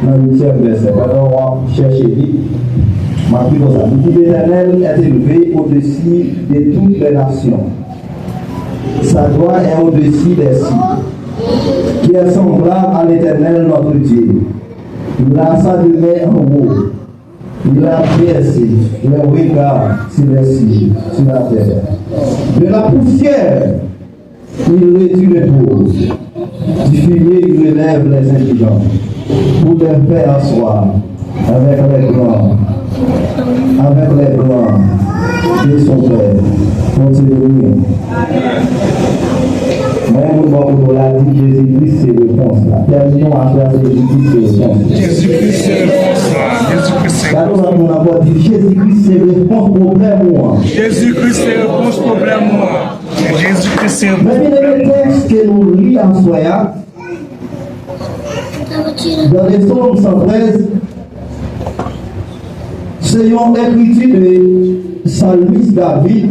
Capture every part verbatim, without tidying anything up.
Nan uityèm vèsè, pandan w ap chèche li, m ap li konsa. Li di, L'Éternel est élevé au-dessus de toutes les nations. Sa gloire est au-dessus des cieux. Qui est semblable à l'Éternel notre Dieu? Il a sa demeure en haut. Il a dressé les regards sur les cieux, sur la terre. De la poussière, il réduit le pauvre. Du fumier, il relève les indigents. Pour les faire asseoir avec les grands, avec les grands de son peuple. Kontinye. Mwen, moun bò kote w la, di Jezikri se repons la. Tèm nou aswè a se Jezikri se repons la. Jezikri se repons la. Jezikri se repons la. Gade yon lòt moun ankò, di Jezikri se repons pwoblèm ou an. Jezikri se repons pwoblèm ou an. Jezikri se repons pwoblèm ou an. Men byeneme, tèks ke nou li aswè a, dans le Psaume cent treize, se yon ekriti de salmis David.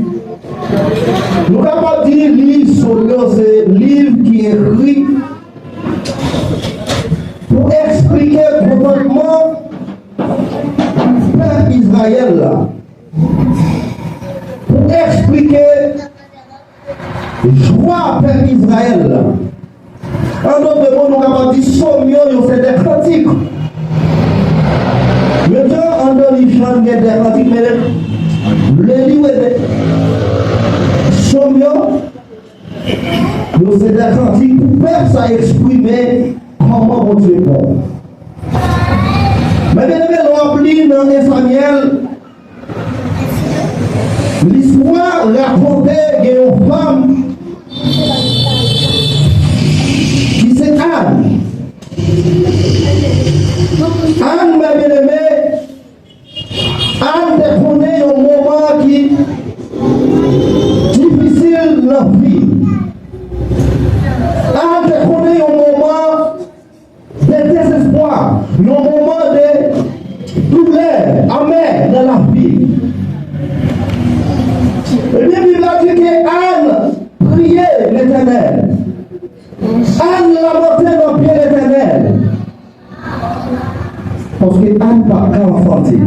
Nou kapab di liv Sòm yo se liv ki ekri pou eksplike kontantman pèp Izrayèl la, pou eksplike jwa pèp Izrayèl la. An dòt mo, nou kapab di Sòm yo, yo se de kantik. Menm jan anndan liv Jan gen de kantik, men lè li rele Sòm yo, yo se de kantik pou pèp sa eksprime kòman Bondye bon. Men byeneme, lè w ap li nan en Samyèl, listwa rakonte gen yon fanm ki se Ann. Ann, men byeneme, Ann te konnen yon moman ki difisil nan vi. Ann te konnen yon moman de dezespwa, yon moman de doulè amè nan lavi. Ebyen, Bib la di ke Ann priye Letènèl. Ann lamante nan pye Letènèl. Paske Ann pa t ka anfante.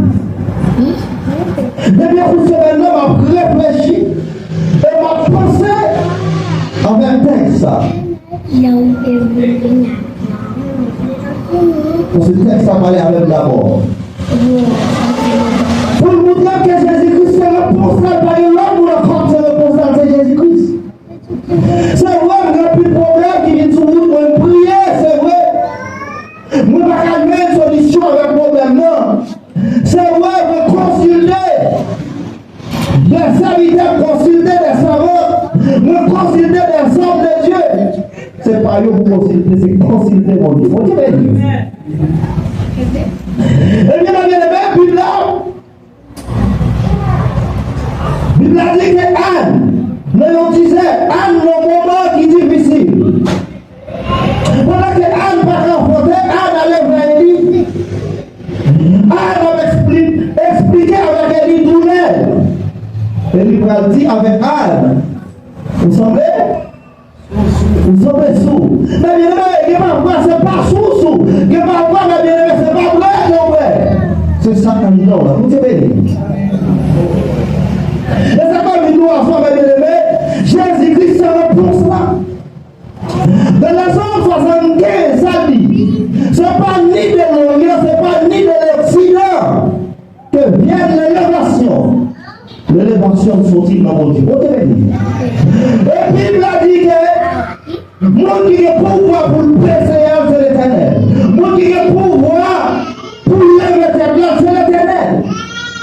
Depi kou semèn nan, m ap reflechi e m ap panse avèk tèks sa. Paske tèks sa pale avè m dabò. Pou l montre ke Jezikri se repons la, pa gen lòt moun ankò ki se repons la, se Jezikri. Se vre, m gen anpil pwoblèm ki vin sou wout mwen, m priye, se vre. Mwen pa ka jwenn solisyon avèk pwoblèm nan. Se vre, mwen konsilte de sèvitè, m konsilte de sèvant, mwen konsilte de zòm de Dye. Se pa yo pou konsilte, se konsilte Bondye. Bondye beni. Ebyen, mwen byeneme, Bib la, Bib la di ke Ann, nan yon dizè, Ann nan moman ki difisil. Pandan ke Ann pa ka anfante, Ann ale vè Eli. Ann ap ekspli-, eksplike avèk Eli doulè l. Eli pral di avèk Ann, ou sanble? Ou sanble sou. Men byeneme, gen pafwa se pa sou ou sou. Gen pafwa, men byeneme, se pa dwèt ou dwèt. Se sa k anndan w la. Bondye beni. E sa k ap vin nou aswè, men byeneme, Jezikri se repons la. Nan Sòm swasannkenz, sa di, c'est pas ni de l'Orient, c'est pas ni de l'Occident que vienne l'élévation. Elevasyon soti nan Bondye. Bondye beni. E Bib la di ke moun ki gen pouvwa pou l bese a, se Letènèl. Moun ki gen pouvwa pou l leve tèt la, se Letènèl.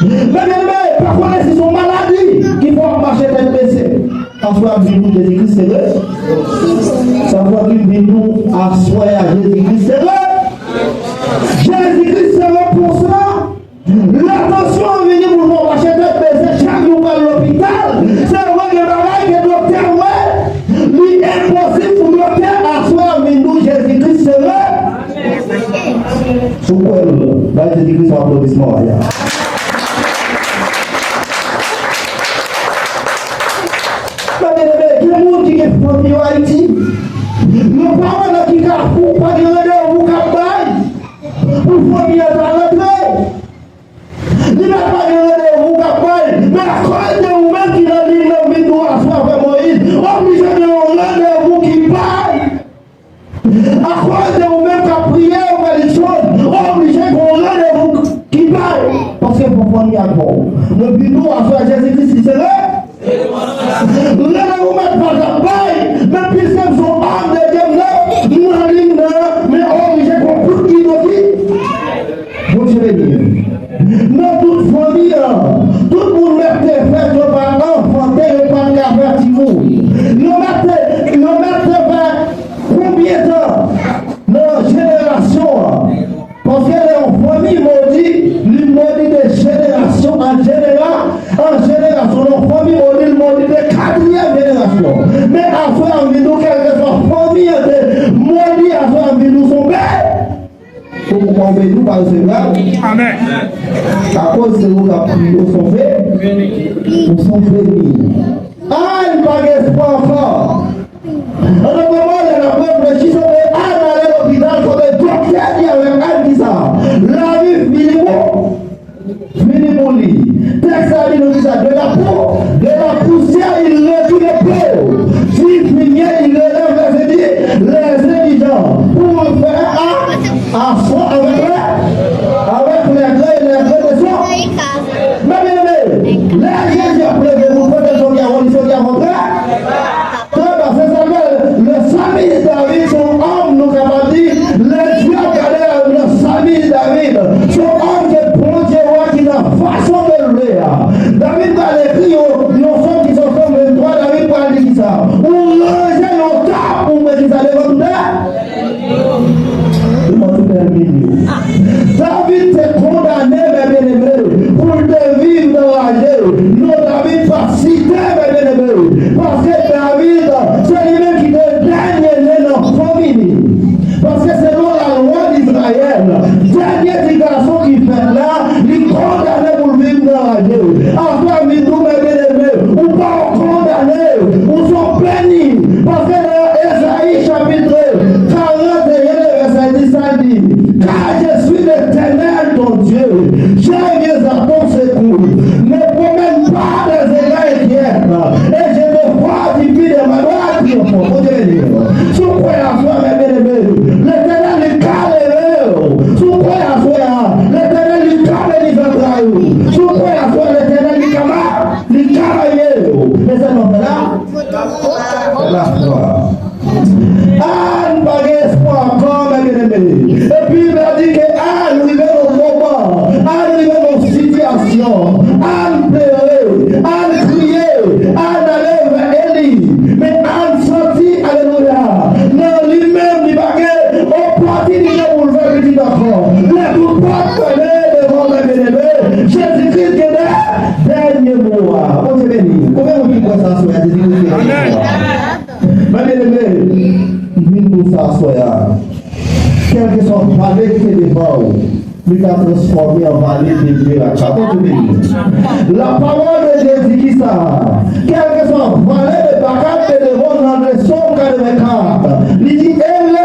Men byeneme, pa konnen si se yon maladi ki fè w ap mache tèt bese. Aswè a m vin nou Jezikri se vre. Sa vle di m vin nou aswè a Jezikri se vre. Jezikri se repons la. Lè tansyon an vini pou l fè w mache tèt bese chak jou w pral lopital, se vre gen bagay ke doktè wè li enposib pou doktè aswè a vin di w Jezikri sere. Si w kwè l, bay Jezikri yon aplodisman, aya. Men byeneme, gen moun ki gen fanmi yo Ayiti. Yo pa wè nan ki kafou, pa gen randevou k ap bay. Pou fanmi an ta rantre. Li pa t pa gen randevou k ap bay, men akoz de ou menm ki nan liy nan, m vin di w aswè avè Moyiz, oblije gen yon randevou ki bay. Akoz de ou menm k ap priye, ou fè lòt choz, oblije gen yon randevou ki bay. Paske fò fanmi a avè w. Mwen vin di w aswè, Jezi Kris li se rè. Randevou mèt pa t ap bay, men piske m se yon òm de Dye m nan, m nan liy nan, men oblije gen yon kout ki do ki. Bondye beni. Nan tout fanmi an, tout moun mèt te fèt, yo pa t anfante, yo pa t ka fè timoun. Yo mèt te, yo mèt te fè konbyen tan nan jenerasyon an? Paske lè yon fanmi modi, li modi de jenerasyon an jenera-, an jenerasyon. Lè yon fanmi modi, li modi de katriyèm jenerasyon. Men aswè a, m vin di w, kèlkeswa fanmi an te modi, aswè a, m vin di w, se yon beni. Ou konprann beni ou pa resevwa? Amèn. Akoz se ou k ap priye, ou se yon be-, ou se yon beni. Ann pa gen espwa ankò. An ankò mò, lè n ap reflechi, se te Ann ale lopital, se te doktè di avèk Ann kisa? Lavi fini pou, fini pou li. Tèks la di nou kisa? De la pou-, de la poussière il redit le pauvre. Du fumier il relève les indi-, les indigents. Pour en faire a-, asseoir avec les, avec les grands et les grands de son. Mè byeneme, lè Jezi ap leve moun, pote soti a, li soti a kontrè. Trè byen, se sa l fè. Le psalmiste David, se yon òm, nou kapab di, lè Dye ap gade nan psalmiste David, se yon òm ke Bondye wè ki nan fason ke l vle a. David pral ekri yon, yon sòm ki se sòm venntwa, David pral di kisa? Ou ranje yon tab pou mwen kisa devan tout tè? Devan tout ènmi m yo. David te kondane, mè byeneme, pou l te viv nan raje. Non, David pa site, mè byeneme, paske David, se li menm ki te dènye ne nan fanmi li. Paske selon lalwa d Izrayèl, dènye ti gason ki fèt la, li kondane pou l viv nan raje. Afè m vin di w, mè byeneme, ou pa kondane, ou se yon beni. Paske nan Ezayi chapit karant e en, vèsè dis, sa di, Car je suis l'Éternel ton Dieu, je viens à ton secours. Ne promène pas des égards inquiets, et je te fortifie de ma droite. Bondye beni w. Si w kwè aswè a, mè byeneme, Letènèl li ka leve w. Si w kwè aswè a, Letènèl li ka beni zantray ou. Si w kwè aswè a, Letènèl li ka ba-, li ka bay w. Men sèlman fè la, fè lafwa. Ann pa gen espwa ankò, mè byeneme. Epi Bib la di ke Ann rive yon moman, Ann rive yon sitiyasyon, Ann plere, Ann kriye, Ann ale vè Eli. Men Ann santi, alelouya, nan li menm, li pa gen opòtinite pou l fè pitit ankò. Lè tout pòt fèmen devan w, mè byeneme, Jezi Kris gen dè-, dènye mo a. Bondye beni w. Konbyen moun ki kwè sa aswè a, Jezi Kris gen dènye mo a? Amèn. Mè byeneme, m vin di w sa aswè a. Kèlkeswa vale ki te devan w, li ka transfòme an vale de beraka. Bondye beni w. La parole de Dieu di kisa? Kèlkeswa vale de beraka ki te devan w nan de Sòm katrevenkat, li di,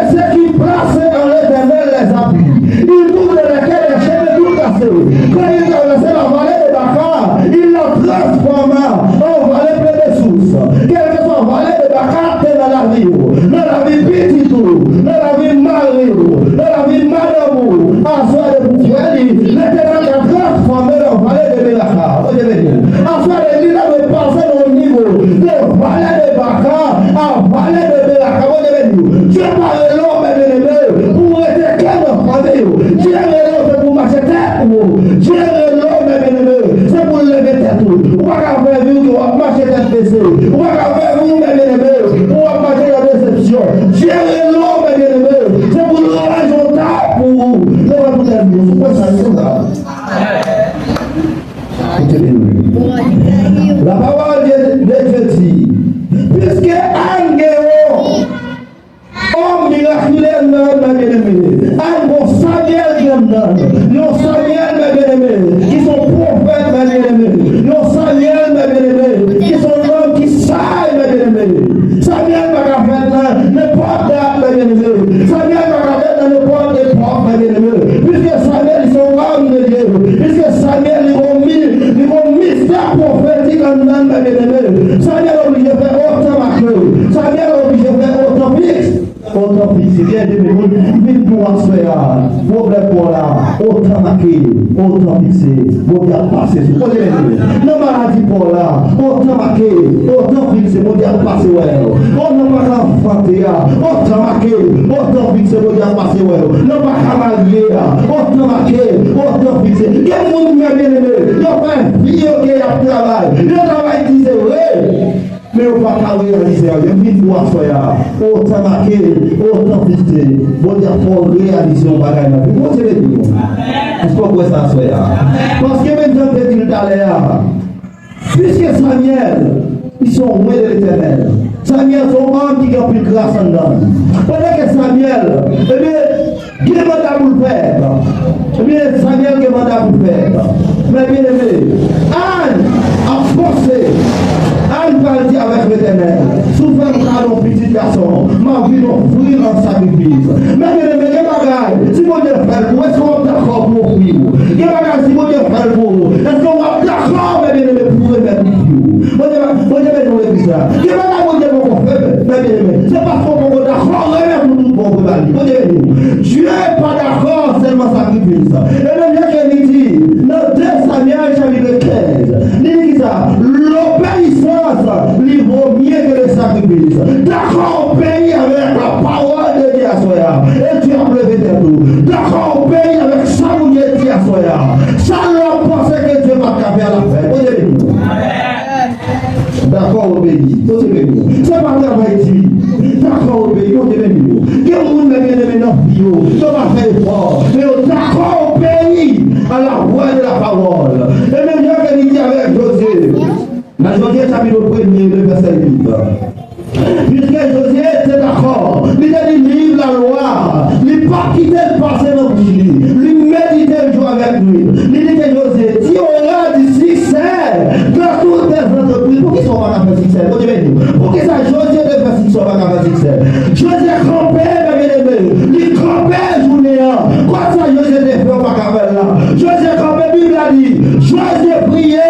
et ceux qui placent en l'Éternel les appuis. Ils trouvent de laquelle les chemins tout tracés. Quand ils traversent la vallée de Baca, il la transforma en vallée pleine de sources. Kèlkeswa vale de Baca te nan lavi w, nan lavi pitit ou, nan lavi mari w, nan lavi madanm ou, aswè de pou kwè li, Letènèl ka transfòme l an vale de beraka. Bondye beni w. Aswè de li la dwe pase nan yon nivo de vale de Baca a vale de beraka. Bondye beni w. Dye pa rele w, mè byeneme, pou w rete kenbe fanmi w. Dye rele w, se pou w mache tèt ou. Dye rele w, mè byeneme, se pou w leve tèt ou. Ou pa ka fè vi w ke w ap mache tèt bese. Ou pa ka fè vi w, mè byeneme, pou w ap mache nan desepsyon. Dye rele w, mè byeneme, se pou l ranje yon tab pou ou devan tout ènmi w. Ou kwè sa, se sa. Koute byen. La parole de, de Dieu dit, puisque Anne gen yon òm mirakilè nan, mè byeneme. Ann gon Samyèl ki anndan l. Yon Samyèl, mè byeneme, ki se yon pwofèt, mè byeneme. Yon Samyèl, mè byeneme, ki se yon nonm ki saj, mè byeneme. Samyèl pa ka fèt nan nenpòt dat, mè byeneme. Samyèl pa ka fèt nan nenpòt epòk, mè byeneme. Piske sa Otan fikse, gen de moun vin pou aswè a. Pwoblèm pa w la, otan make, otan fikse. Bondye ap pase sou. Kote men nou? Nan maladi pa w la, otan make, otan fikse. Bondye ap pase wè w. O nan pa ka anfante a, otan make, otan fikse. Bondye ap pase wè w. Nan pa ka marye a, otan make, otan fikse. Gen moun, men byeneme, yo fè vi yo ke y ap travay. Yo travay di se vre. Men yo pa ka reyalize a, yo vin pou aswè a. Otan make, otan fikse. Bondye ap fè w reyalize yon bagay nan vi. Bondye beni nou. Èske w kwè sa aswè a? Paske menm jan m te di l talè a, piske Samyèl, li se yon roi de Letènèl. Samyèl se yon òm ki gen anpil gras anndan l. Pandan ke Samyèl, ebyen, gen manda pou l fè. Ebyen, Samyèl gen manda pou l fè. Men byeneme, Ann ap panse, Ann pral di avèk Letènèl, si w fè m kado yon pitit gason, m ap vin ofri l an sakrifis. Men byeneme, gen bagay, si Bondye fè l pou ou, èske w ap dakò pou ofri l? Gen bagay, si Bondye fè l pou ou, èske w ap dakò, men byeneme, pou remèt li pou ou? Bondye, Bondye beni w legliz la. Gen bagay Bondye poko fè, men byeneme, se paske w poko dakò, remèt ou tout bon vre ba li. Bondye beni w. Dye pa dakò sèlman sakrifis. E menm jan ke li di nan de Samyèl chapit kenz, li di kisa? Lobeyisans, li vo mye ke le sakrifis. Dakò obeyi avèk la pawòl de Dye aswè a. E Dye ap leve tèt ou. Dakò obeyi avèk sa Bondye di aswè a. Sa lòm panse ke Dye pa t ka fè a, l ap fè. Bondye beni w. Dakò obeyi. Bondye beni w. Se pa travay di. Dakò obeyi. Bondye beni w. Gen moun, men byeneme, nan vi yo, yo pa fè efò, men yo dakò obeyi a la vwa de la pawòl. E menm jan ke li di avèk Jozye, nan Jozye chapit premye, le vèsè uit. Piske Jozye te dakò, li te li liv lalwa, li pa kite l pase nan bouch li, li medite l jou avèk nwit. Li di ke Jozye, tu auras du succès dans toutes tes entreprises. Poukisa w pa ka fè siksè? Bondye beni w. Poukisa Jozye te fè siksè, w pa ka fè siksè? Jozye kanpe, men byeneme, li kanpe jounen an. Kòm sa Jozye te fè, w pa ka fè l la. Jozye kanpe, Bib la di, Jozye priye,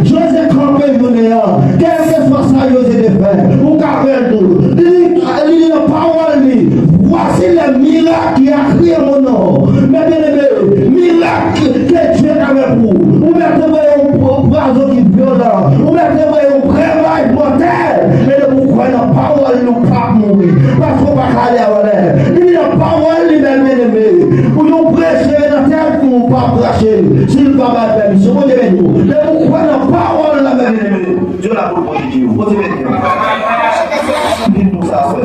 Jozye kanpe jounen an. Kèlkeswa sa Jozye te fè, ou ka fè l tou. Li, li nan pawòl li, voici les miracles qui a créé mon nom. Men byeneme, mirak ke Dye ka fè pou ou. Ou mèt voye yon pwa-, pwazon ki vyolan. Ou mèt voye yon brevay mòtèl. Men depi ou kwè nan pawòl li, ou p ap mouri. Paske ou pa ka ale avè lè. Li nan pawòl li, men byeneme. Ou yon preche nan tèt ou, ou p ap preche si l pa bay pèmisyon. Bondye beni w. Depi ou kwè nan pawòl la, men byeneme, Dye la pou l pwoteje w. Bondye beni w. Vin pou sa, frè.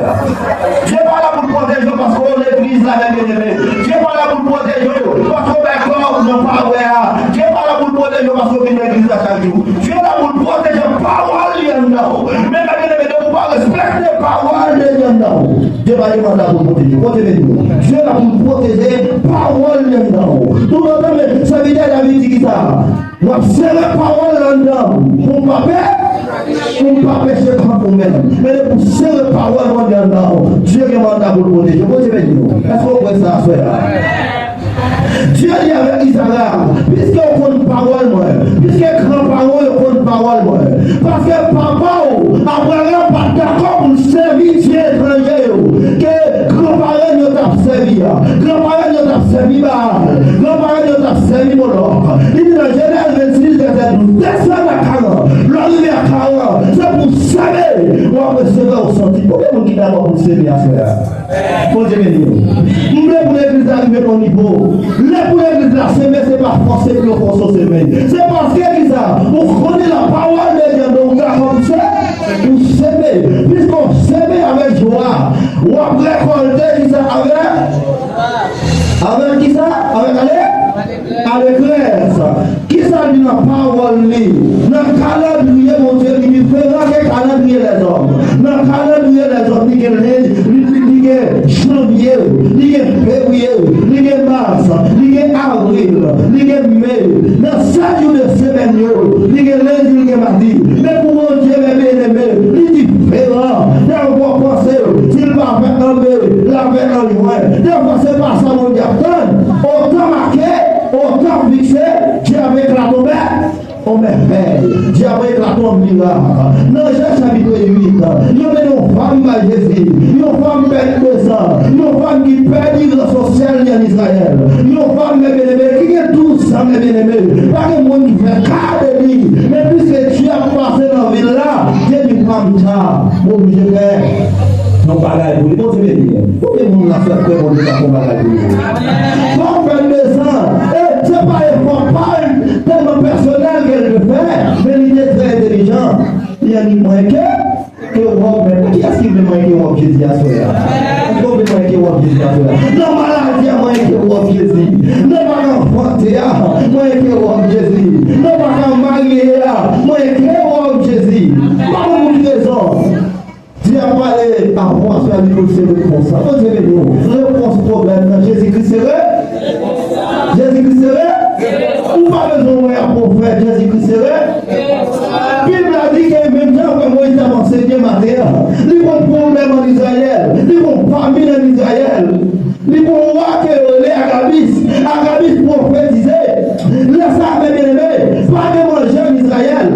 Dye pa la pou l pwoteje w paske w legliz la, men byeneme. Dye pa la pou l pwoteje w paske w bay kò w nan pawòl a. Dye pa la pou l pwoteje w paske w vin legliz la chak jou. Dye la pou l pwoteje pawòl li anndan w. Men, men byeneme, depi w pa respekte pawòl de Dye anndan w, Dye pa gen manda pou l pwoteje w. Bondye beni w. Dye la pou l pwoteje pawòl li anndan w. Toutotan, men, sèvitè David di kisa? W ap sere pawòl anndan w pou w pa pe-, pou w pa peche kont ou menm. Men depi w sere pawòl Bondye anndan w, Dye gen manda pou l pwoteje w. Bondye beni w. Èske w kwè sa aswè a? Dye di avèk Izarak, piske w konn pawòl mwen, piske gran paran yo konn pawòl mwen, paske papa w, Abraram, pa t dakò pou l sèvi dye etranje yo, ke gran paran yo t ap sèvi a. Gran paran yo t ap sèvi Baal, gran paran yo t ap sèvi Molòk. Li di nan Jenèz vennsis, vèsè douz, desann a Karan. Lè w rive a Karan, se pou w seme, w ap resevwa, w santi. Konbyen moun ki dakò pou l seme aswè a? Bondye beni w. M vle pou legliz la rive nan nivo. Lè pou legliz la seme, se pa fòse pou yo fòse w seme. Se paske kisa? Ou konnen la pawòl de Dye, donk ou dakò pou se-, pou seme. Piske w seme avèk jwa, w ap rekòlte kisa? Avèk, avèk kisa? Avèk ale-, alegrès. Kisa l di nan pawòl li? Nan kalandriye Bondye, li diferan ke kalandriye lèzòm. Nan kalandriye lèzòm, li gen len-, li, li, li gen janvye, li gen fevriye, li gen mas, li gen avril, li gen me. Nan sèt jou de semèn yo, li gen lendi, li gen madi. Men pou Bondye, men byeneme, li diferan. Dèfwa w panse, si l pa fè an me, l a fè an jwen. Dèfwa se pa sa Bondye ap tann. Otan make, otan fikse, Dye ap eklate w bèk. Yon mèvèy. Dye ap eklate yon mirak. Nan Jan chapit uit, yo mennen yon fanm bay Jezi. Yon fanm pèdi de san. Yon fanm ki pèdi rason syèl li ann Izrayèl. Yon fanm, mè byeneme, ki gen douz an, mè byeneme. Pa gen moun ki fè ka de li. Men piske Dye ap pase nan vil la, Dye di fanm sa, mwen oblije fè yon bagay pou li. Bondye beni. Konbyen moun la fè kwè Bondye ka fè yon bagay pou li? Fanm pèdi de san. E se pa efò pa l, tèlman pèsonèl ke l te fè, men li te trè entèlijan. Li annik manyen ke, ke wòb, men kiyès ki vle manyen ke wòb Jezi aswè a? Èske w vle manyen ke wòb Jezi aswè a? Nan maladi a, manyen ke wòb Jezi. Nan pa ka anfante a, manyen ke wòb Jezi. Nan pa ka marye a, manyen ke wòb Jezi. Pa konn pou ki rezon. Dye ap pale avè w aswè a, li pou se repons la. Bondye beni w. Repons pwoblèm nan, Jezi Kris se re-, Jezi Kris se re-, ou pa bezwen wè yon pwofèt, Jezi Kris se re-, Bib la di ke menm jan ke Moyiz t ap ansenye maten an, li konn pwoblèm ann Izrayèl, li konn famin ann Izrayèl, li konn wa ke yo rele Agabis, Agabis pwofetize. Lè sa a, mè byeneme, pa gen manje ann Izrayèl.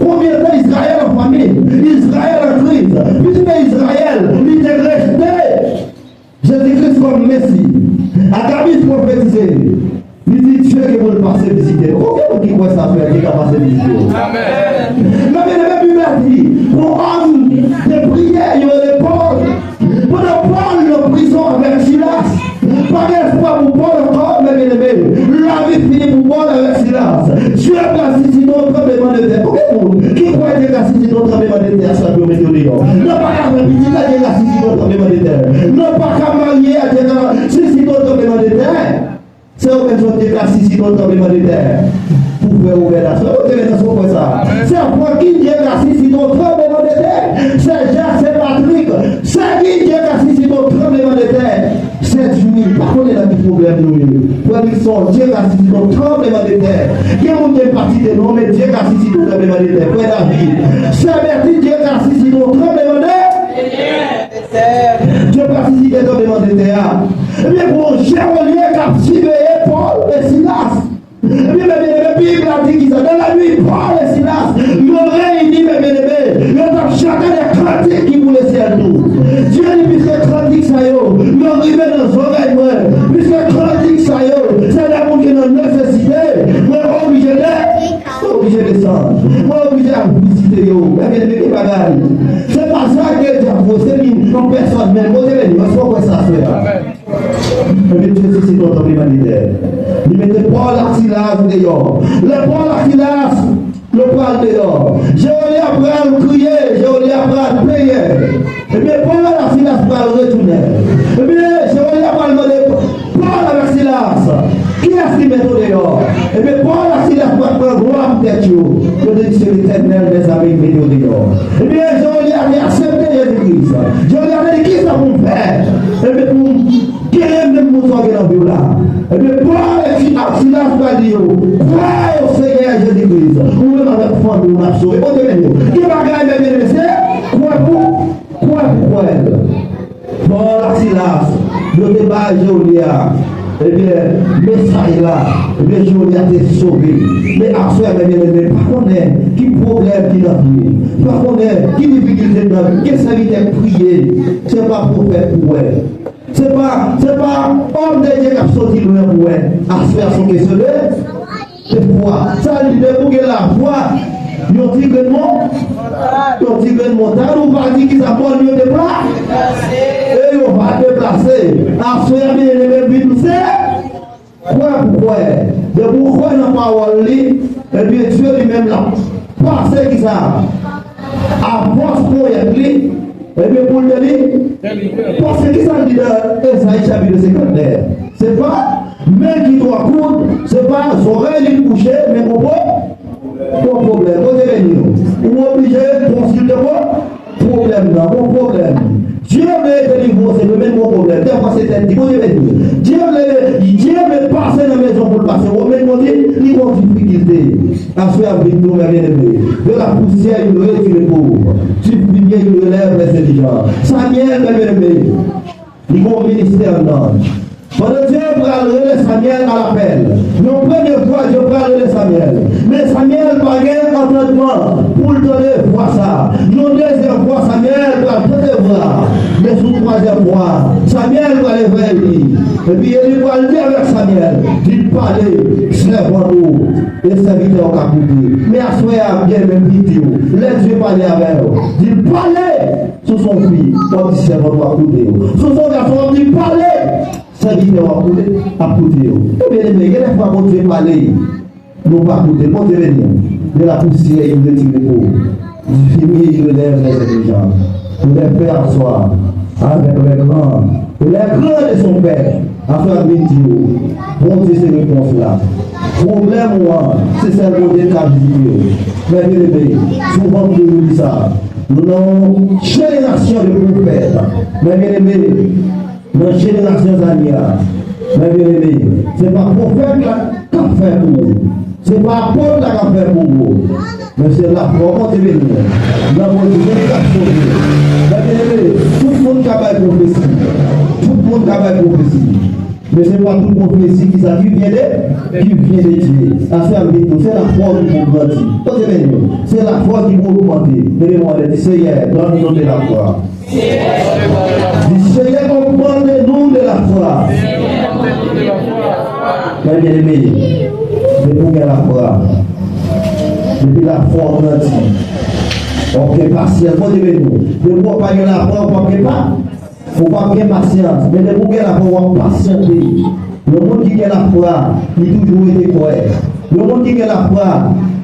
Konbyen tan Izrayèl an famin? Izrayèl an kriz. Piske Izrayèl, li te rejte Jezi Kris kòm Mesi. Agabis pwofetize. Li di Dye gen pou l pase vizite nou. Konbyen moun ki kwè sa frè, Dye ka pase vizite w? Amèn. Mè byeneme, Bib la di, yon òm de priyè, yo rele Pòl. Pandan Pòl nan prizon avèk Silas, pa gen espwa pou Pòl ankò, mè byeneme. Lavi fini pou Pòl avèk Silas. Dye pral sisite yon tranblemanntè. Konbyen moun ki kwè Dye ka sisite yon tranblemanntè aswè pou yo mete yo deyò? Nan pa ka fè pitit la, Dye ka sisite yon tranblemanntè. Nan pa ka marye a, Dye ka sisite yon tranblemanntè. Se yon menm jan Dye ka sisite yon tranblemanntè pou frè Obèd aswè. Ou te mete sou pwen sa. Se Franklin Dye ka sisite yon tranblemanntè. Se Jacques, se Patrick. Se ki Dye ka sisite yon tranblemanntè. Se Jimmy, pa konnen nan ki pwoblèm nou ye. Frè Wilson, Dye ka sisite yon tranblemanntè. Gen moun ki pa site non, men Dye ka sisite yon tranblemanntè. Frè David, se Bertine, Dye ka sisite yon tranblemanntè. Dye ka sisite tranblemanntè a. Ebyen, gon jewolye k ap siveye Pòl e Silas. Ebyen, men, men, men, Bib la di ki sa? Dans la nuit, Paul et Silas, yo reyini, men, men, men, yo t ap chante de kantik ki pou le syèl tou. Dye di, piske kantik sa yo, yo rive nan zòrèy mwen, piske kantik sa yo, se de moun ki nan nesesite, mwen oblije de, oblije desann, mwen oblije al vizite yo. Men, men, men, ki bagay! Se pa sa ke Dye ap voye, se li an pèsòn menm. Bondye beni w, èske w kwè sa, frè? Ebyen, Dye sisite yon tranblemanntè. Li mete Pòl ak Silas deyò. Lè Pòl ak Silas, yo pral deyò, Jewolyat pral kriye, Jewolyat pral plenyen. Ebyen, Pòl ak Silas pral retounen. Ebyen, Jewolyat pral mande Pòl avèk Silas, kiyès ki mete w deyò? Ebyen, Pòl ak Silas pral pran glwa pou tèt yo. Yo te di, se Letènèl dèzame ki mete yo deyò. Ebyen, Jewolyat te aksepte Jezi Kris. Jewolyat te di, kisa pou m fè? Ebyen, pou m genyen menm moun sa w gen nan vi w la. Ebyen, Pòl ak Silas pral di yo, kwè o Senyè Jezi Kris, ou menm avèk fanmi w n ap sove. Bondye beni w. Gen bagay, men byeneme, se kwè pou, kwè pou kwè. Pòl ak Silas, yo te bay Jewolyat, ebyen, mesaj la, ebyen, Jewolyat te sove. Men aswè, men byeneme, pa konnen ki pwoblèm ki nan vi w, pa konnen ki difikilte nan vi w, gen sèvitè k priye, se pa pwofèt pou wè. Se pa, se pa òm de Dye k ap soti lwen pou wè. Aswè a se yon kesyon de, de fwa. Sa vle di, depi w gen lafwa, yon ti grenn mon-, yon ti grenn montad, ou pa di kisa, mòn yo depla-, e yo va deplase. Aswè a, byeneme, Bib se kwè pou kwè. Depi w kwè nan pawòl li, ebyen, Dye li menm l ap pase kisa? Avans ponyèt li, ebyen, pou l delivre. Paske kisa l di nan Ezayi chapit senkant nèf? Se pa men ki twò kout, se pa zòrèy li k bouche, men gon pwo-, gon pwoblèm. Bondye beni w. Ou oblije konsilte pwo-, pwoblèm nan, gon pwoblèm. Dye vle delivre w, se vre, men gon pwoblèm. Dèfwa se tèt li, Bondye beni w. Dye vle, Dye vle pase nan mezon pou l pase, men Bondye, li gon difikilte. Aswè a, vin nou, mè byeneme. De la poussière, il retire le pauvre. Du fumier, il relève les indigents. Samyèl, mè byeneme, li gon ministè anndan. Pandan Dye pral Rele Samyèl alapèl. Yon premye fwa, Dye pral rele Samyèl. Men Samyèl pa gen antènman pou l tande vwa sa a. Yon dezyèm fwa, Samyèl pral tande vwa a. Men sou twazyèm fwa, Samyèl pral leve Eli. Epi Eli pral di avèk Samyèl, di l pale, sèvant ou e sèvitè w ka koute. Men aswè a, byeneme, m vin di w, lè Dye pale avè w, di l pale. Si w se yon fi, w ap di sèvant ou ap koute w. Si w se yon gason, w ap di pale. Sèvitè w ap koute, ap koute yo. Ebyen, ebyen, gen lè fwa Bondye pale, nou pa koute. Bondye beni w. De la poussière, il retire le pauvre. Du fumier, il relève les intelligents. Il les fait asseoir avec les grands et les grands de son peuple. Aswè a m vin di w, Bondye se repons la. Pwoblèm ou an, se sèl Bondye k ka vizite w. Men byeneme, souvan m toujou di sa, nou nan yon jenerasyon de pwofèt. Men byeneme, nan jenerasyon sa n ye a, men byeneme, se pa pwofèt la k ap fè pou ou. Se pa apot la k ap fè pou ou. Men se lafwa, Bondye beni w. Nan Bondye, Bondye k ap sove. Men byeneme, tout moun ka bay pwofesi. Tout moun ka bay pwofesi. Men se pa tout pwofesi ki sa ki vyen de, ki vyen de Dye. Aswè a m vin di w, se lafwa w ki pou grandi. Bondye beni w. Se lafwa w ki pou ogmante. Leve men w anlè, di, Seyè, donne-nous de la foi. Di, Seyè, augmente-nous de la foi. Men byeneme, depi w gen lafwa, depi lafwa w grandi, w ap gen pasyans. Bondye beni w. Depi w pa gen lafwa, w p ap gen pa, ou p ap gen pasyans. Men depi w gen lafwa, w ap pasyante. Yon moun ki gen lafwa, li toujou rete kwè. Yon moun ki gen lafwa,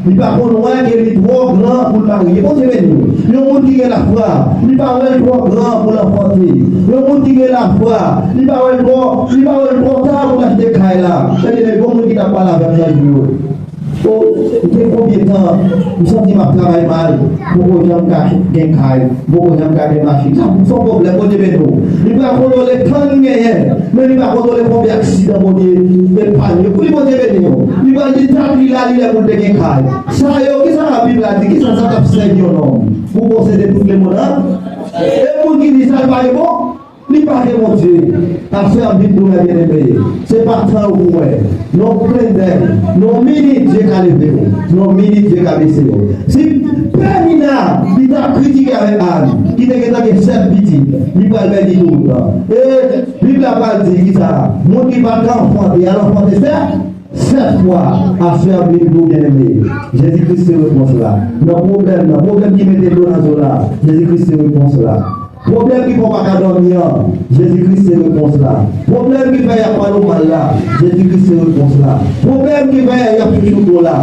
li pa konn wè ke li twò gran pou l marye. Bondye beni w. Yon moun ki gen lafwa, li pa wè l twò gran pou l anfante. Yon moun ki gen lafwa, li pa wè l twò, li pa wè l twò ta pou l achte kay la. Ebyen, gen yon moun ki t ap pale avè m nan jou yo. O, gen konbyen tan m santi m ap travay mal, m poko janm ka gen kay. Bon, jan m ka gen machin. Sa, se yon pwoblèm, Bondye beni w. Li pa kontwole tan n genyen, men li pa kontwole konbyen aksidan Bondye epanye pou li, Bondye beni w. Li pral di dat li la, li lè pou l te gen kay. Sa yo, kisa Labib la di? Kisa sa t ap sèvi yon nonm pou posede tout lemonn nan? E moun ki di sa, li pa gen bon? Li pa gen Bondye. Aswè a m vin di w, men byeneme, se pa tan ou pou wè. Nan yon klendèy, nan yon minit, Dye ka leve w. Nan yon minit, Dye ka bese w. Si Penina, li t ap kritike avèk Ann, ki te gentan gen sèt pitit, li pral beni tout. E Bib la pral di kisa? Moun ki pa t ka anfante, al anfante sèt, sèt fwa. Aswè a m vin di w, byeneme, Jezi Kris se repons la. Nan pwoblèm nan, pwoblèm ki mete dlo nan zo la, Jezi Kris se repons la. Pwoblèm ki fè w pa ka dòmi an, Jezi Kris se repons la. Pwoblèm ki fè y ap pale w mal la, Jezi Kris se repons la. Pwoblèm ki fè y ap chouchoute w la,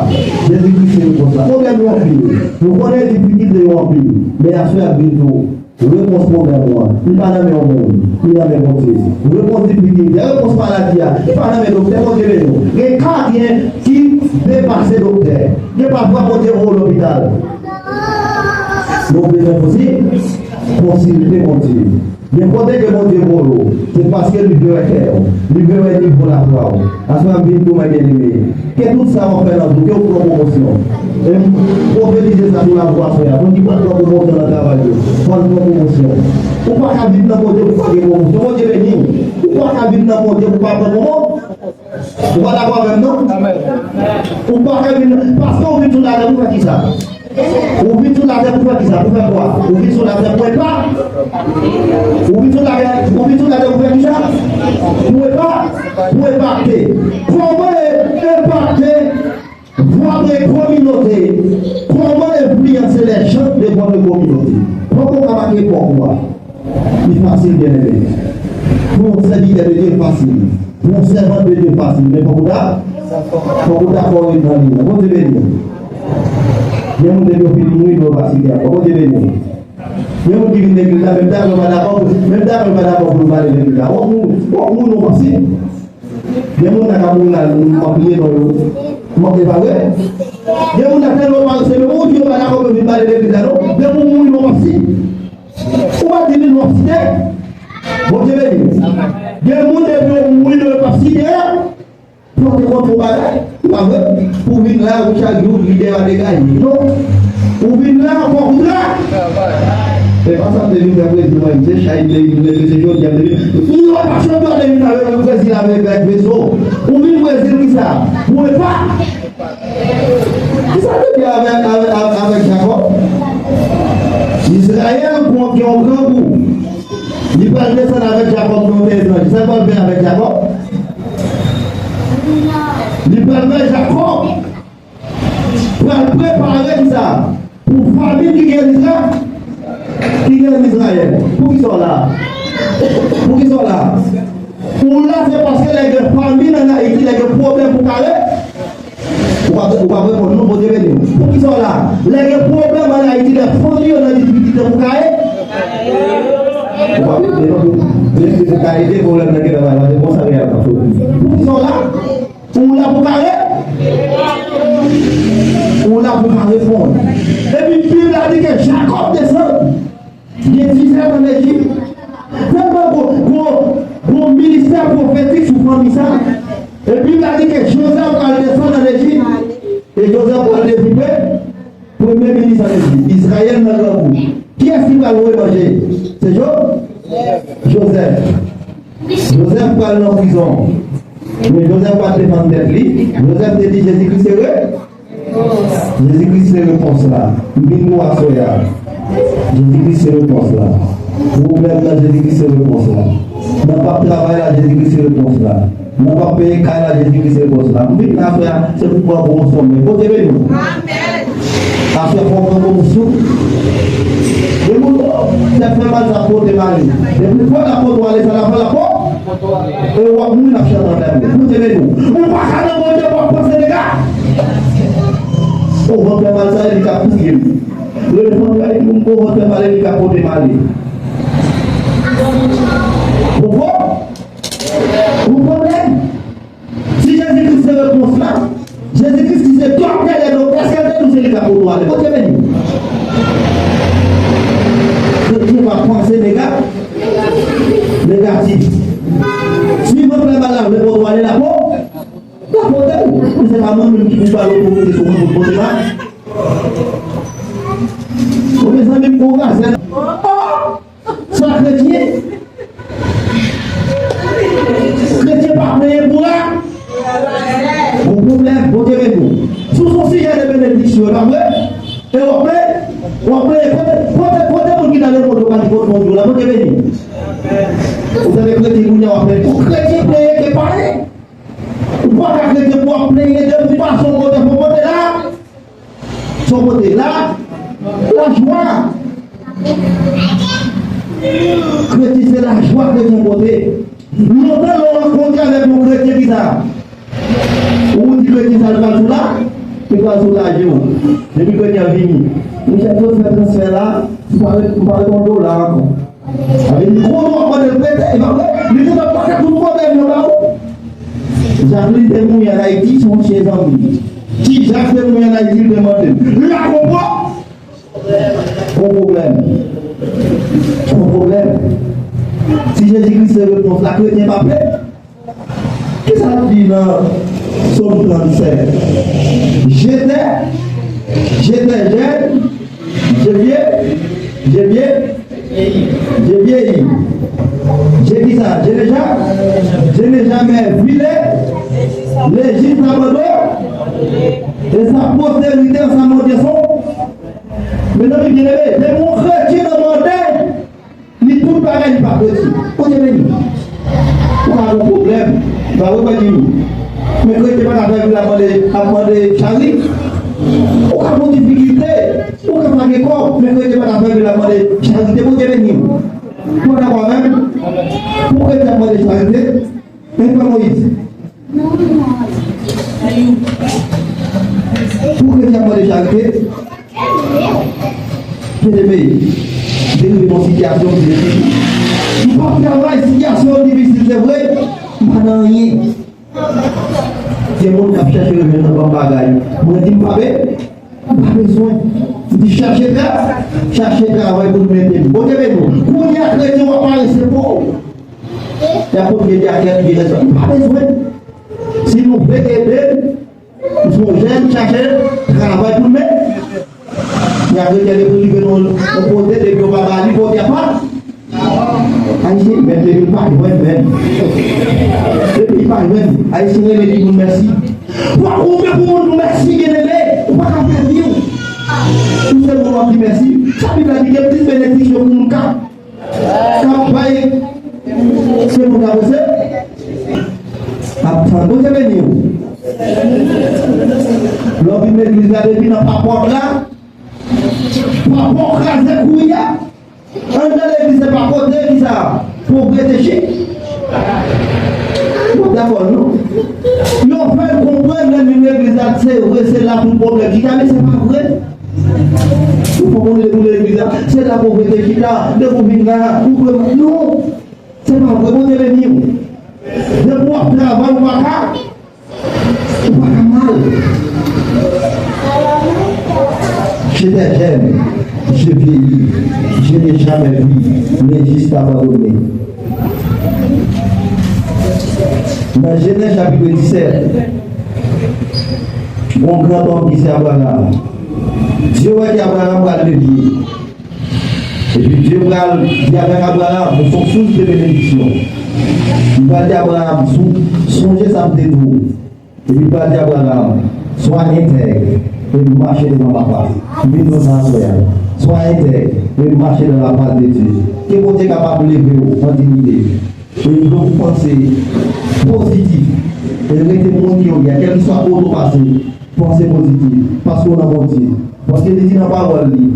Jezi Kris se repons la. Pwoblèm yo anpil. Nou konnen difikilte yo anpil. Men aswè a m vin di w, repons pwoblèm ou an, li pa nan men yon moun, li nan men Bondye. Repons difikilte a, repons maladi a, li pa nan men doktè, Bondye beni w. Gen ka gen ki depase doktè. Gen pafwa Bondye voye w lopital. Nou bezwen konsi-, konsilte Bondye. Men kote ke Bondye voye w, se paske li vle wè kè w, li vle wè nivo lafwa w. Aswè a m vin di w, men byeneme, ke tout sa w ap fè nan vi w, ke w pran pwomosyon. E m pwofetize sa sou lavwa aswè a. Moun ki pa t pran pwomosyon nan travay yo, fò n pran pwomosyon. Ou pa ka vin nan Bondye pou pa gen pwomosyon. Bondye beni w. Ou pa ka vin nan Bondye pou pa pran pwomosyon. Ou pa dakò avè m, non? Amèn. Ou pa ka vin, paske ou vin sou latè pou fè kisa? Ou vin sou latè pou fè kisa? Pou fè kwa? Ou vin sou latè pou epa-, ou vin sou latè, ou vin sou latè pou fè kisa? Pou epa-, pou epate. Kòman e-, epate votre communauté? Kòman enfliyanse les gens de votre communauté? Kòman ou ka make epòk ou a? Li fasil, byeneme. Pou yon sèvitè de Dye, li fasil. Pou yon sèvant de Dye, li fasil. Men fòk ou ta, fòk ou ta kore nan li. Bondye beni w. Gen moun depi yo fin mouri, yo pa site ankò. Bondye beni w. Gen moun ki vin legliz la, menm dakò yo pa dakò, menm dakò yo pa dakò pou yo pale legliz la. Bon, moun, bon, moun nou pa site. Gen moun nan ka mouri la, nou manke non yo. Manke pa vre? Gen moun nan tèlman parese, men moun yo pa dakò pou yo vin pale legliz la, non. Depi w mouri, non, w ap si. Ou pa di li, non, w ap site. Bondye beni w. Gen moun depi w mouri, non, yo p ap site. Pote kont yon bagay, pa vre? Pou vin la, ou chak jou, lidè a degaje. Non. Ou vin la, fòk ou tra-, Se pa sa m te vin fè Brezil, mwen, se chay m te vin, se jodi a m te vin. Ou wè pa chanpyona te vin avèk Brezil avèk, avèk veso. Ou vin Brezil ki sa? Pou e pa. Ki sa te di avèk, avèk, avèk, avèk Jakòb? Izrayèl gon, gen yon grangou. Li pral desann avèk Jakòb nan tè etranj. Sa l pral fè avèk Jakòb? Li pral fè Jakòb pral prepare ki sa? Pou famin ki gen Izra-, ki gen Izrayèl. Poukisa w la? Poukisa w la? Ou la se paske lè gen famin ann Ayiti, lè gen pwoblèm pou kare. Ou pa, ou pa reponn non, Bondye beni w. Poukisa w la? Lè gen pwoblèm ann Ayiti, lè fanmi yo nan difikilte pou kare. Ou pa beni non, pou, pou kare, gen pwoblèm nan gen nan bagay la, se konsa reyèl ap soti. Poukisa w la? Ou la pou ka re-, ou la pou ka reponn. Epi Bib la di ke Jakòb desann. Gen dizèt ann Ejip. Tèlman gwo, gwo, gwo ministè pwofetik sou fanmi sa. E Bib la di ke Jozèf pral desann ann Ejip. E Jozèf pral devni premye minis ann Ejip. Izrayèl nan grangou. Kiyès ki pral voye manje? Se Jo-, Jozèf. Jozèf pral nan prizon. Men Jozèf pa t defann tèt li. Jozèf te di Jezikri se re-, Jezikri se repons la. M vin pou aswè a. Jezikri se repons la. Pwoblèm nan, Jezikri se repons la. Nan p ap travay la, Jezikri se repons la. Nan p ap peye kay la, Jezikri se repons la. M vin la aswè a, se pou pran bon sòm. Bondye beni w. Aswè fò w pran bon souf. Depi w tèt fè mal, sa pote m ale. Depi fò l ap pote w ale, sa l ap fè l ap pote. E w ap mouri, l ap chante anlè w. Bondye beni w. Ou pa ka nan Bondye pou w ap panse dega. O vant fè mal sa, e li k ap touye m. Lè vant fè moun, o vant fè mal, e li k ap pote m ale. Ou konprann? Ou konprann? Si Jezikri se repons la, Jezikri ki se doktè dè doktè, èske l te di w se li k ap pote w ale? Bondye beni w. Bondye pa panse nega-, negatif. Si vant fè mal la vle pote w ale, l ap po-, l ap pote w. Men se pa mwen menm ki pou ba l otorite sou mwen pou l pote m ale. O mezanmi, m gon gazè. Sa kretyen? Kretyen pa plenyen pou la. Gon pwoblèm, Bondye beni w. Si w se yon sijè de benediksyon, e pa vre? E w ap plenyen, w ap plenyen. Kote, kote, kote moun ki nan lemonn yo ka di kot Bondye w la, Bondye beni w. Ou tande kretyen kounye a w ap plenyen. Pou kretyen plenyen ke pale. Ou pa ka kretyen pou w ap plenyen de tout fason kote pou kote la. Sou kote la, lajwa. Kretyen se lajwa kretyen pote. Lontan lè w rankontre avèk yon kretyen ki sa, ou di kretyen sa l pral sou la, li pral soulaje w. Depi kretyen an vini, monchè, fò w fè transfè la, m pa ret, m pa ret yon dola ankò. Sa vle di, kote w ap mande l prete, e pa vre? Li te fè pakèt tout pwoblèm yo ba ou. Jacqueline te mouri ann Ayiti sou yon chèz an bri. Ti Jak te mouri ann Ayiti, li te mande l. Li pa konprann? Gon pwoblèm. Gon pwoblèm. Si Jezikri se repons la, kretyen pa pè. Kisa l di nan Sòm trannsenk? J'étais, j'étais jeune, j'ai vieilli, j'ai vieilli, j'ai vieilli. J'ai kisa? Je n'ai ja-, je n'ai jamais vu le, le juste abandonné, et sa postérité ensemencer son. Mezanmi byeneme, depi yon kretyen nan mande, li tout bagay, li pa kretyen. Bondye beni. Ou ka gon pwoblèm. Ba ou pa di nou. Men kretyen pa ka fè vil ap mande, ap mande charite. Ou ka gon difikilte. Ou ka pa gen kòb. Men kretyen pa ka fè vil ap mande charite. Bondye beni w. Ou dakò avè m? Pou kretyen ap mande charite, men pa Moyiz. Pou kretyen ap mande charite, byeneme, derive nan sitiyasyon difisil. M p ap travay, sitiyasyon difisil, se vre, m pa nan anyen. Gen moun k ap chèche revyen nan banm bagay. Mwen di m pa be-, m pa bezwen. M di chache tra-, chache travay pou l mete m. Bondye beni w. Kounye a kretyen w ap parese pou ou. Y ap kontinye di ak lèt li gen rezon. M pa bezwen. Si nou vle ede m, m se yon jèn, chache travay pou l mete. Gen kretyen depi l rive nan yon kote, depi yo pa ba li, kote a pa. Ayisyen, menm depi l pa jwenn, menm. Depi l pa jwenn, Ayisyen renmen di moun mèsi. Fòk ou menm pou moun di w mèsi, byeneme, ou pa ka pèdi w. Ou se moun w ap di mèsi. Sa Bib la di, gen plis benediksyon pou moun k ap k ap bay. Se moun k ap rese. Ap tann. Bondye beni w. Lè w vin legliz la, depi nan papòt la, papòt kraze kouri a. Anndan legliz se pa kote ki sa, povrete chita. Nou dakò, non? Yo fè l konprann lè n vin legliz la, se vre, se la tout pwoblèm chita, men se pa vre. Ou fò konnen depi w legliz la, se la povrete chita, depi w vin la, ou vre, non. Se pa vre, Bondye beni w. Depi w ap travay, ou pa ka. Ou pa ka mal. J'étais jeune, je vieillis, je n'ai jamais vu l'injuste abandonné. Nan Jenèz chapit disèt, yon gran nonm ki se Abraram. Dye wè ke Abraram pral devye. Epi Dye pral di avèk Abraram, ou se yon sous de benediksyon. Li pral di Abraram, sou, sonje sa m te di w. Epi li pral di Abraram, sois intègre et marche devant ma face. Vin nan aswè a. Sois intègre et marche dans la face de Dieu. Ke Bondye kapab leve w an diyite. E m vle pou w panse pozitif. E rete moun ke w ye a, kèlkeswa kote w pase, panse pozitif. Paske w nan Bondye. Paske li di nan pawòl li,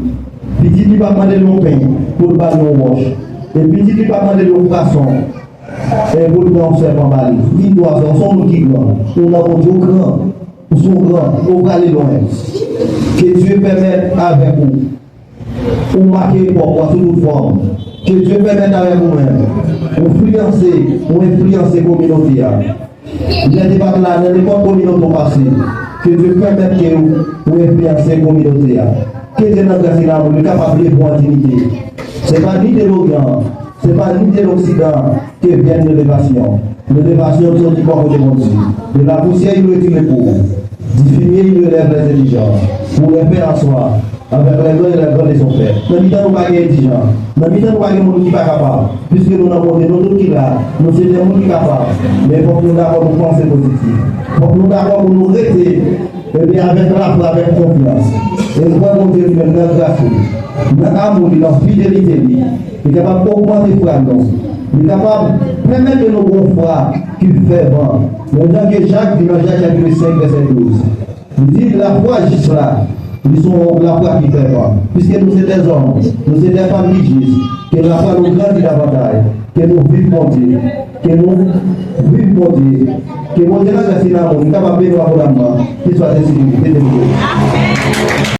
pitit li p ap mande l yon pen pou l ba l yon wòch. E pitit li p ap mande l yon pwason, e pou l pran yon sèpan ba li. Li dwa fè, w se yon moun ki gran. Ou nan Bondye, w gran. Ou se yon gran. Ou prale lwen. Ke Dye pèmèt avèk ou. Ou make epòk ou a sou tout fòm. Ke Dye pèmèt avèk ou menm. Ou enfliyanse, ou enfliyanse kominote a. Lè te pa t la, nan nenpòt kominote w pase. Ke Dye pèmèt ke ou, ou enfliyanse kominote a. Ke Dye nan gras e lanmou li kapab leve w an diyite. Se pa ni de Loryan, se pa ni de Loksidan que vienne l'élévation. L'élévation sortit bò kote Bondye. De la poussière, il retire l'épaule. Du fumier, il relève les indigents. Pour les faire asseoir avec les grands et les grands de son peuple. Nan mitan nou pa gen endijan. Nan mitan nou pa gen moun ki pa kapab. Piske nou nan Bondye, nou tout ki la, nou se de moun ki kapab. Men fòk nou dakò pou panse pozitif. Fòk nou dakò pou nou rete, ebyen, avèk lafwa, avèk konfyans. E m kwè Bondye li menm nan gras li, nan amou li, nan fidelite li, li kapab ogmante fwa nou. Li kapab pèmèt ke nou gen yon fwa ki fèvan. Men jan ke Jak di nan Jak chapit senk, vèsè douz. Li di, lafwa jis la, li se yon lafwa ki fèvan. Piske nou se dèzòm, nou se dèfanm ki jis, ke lafwa nou grandi davantay, ke nou viv Bondye, ke nou viv Bondye, ke Bondye nan gras e lanmou li kapab beni w abondamman, ki swa te sivilize, te devlope.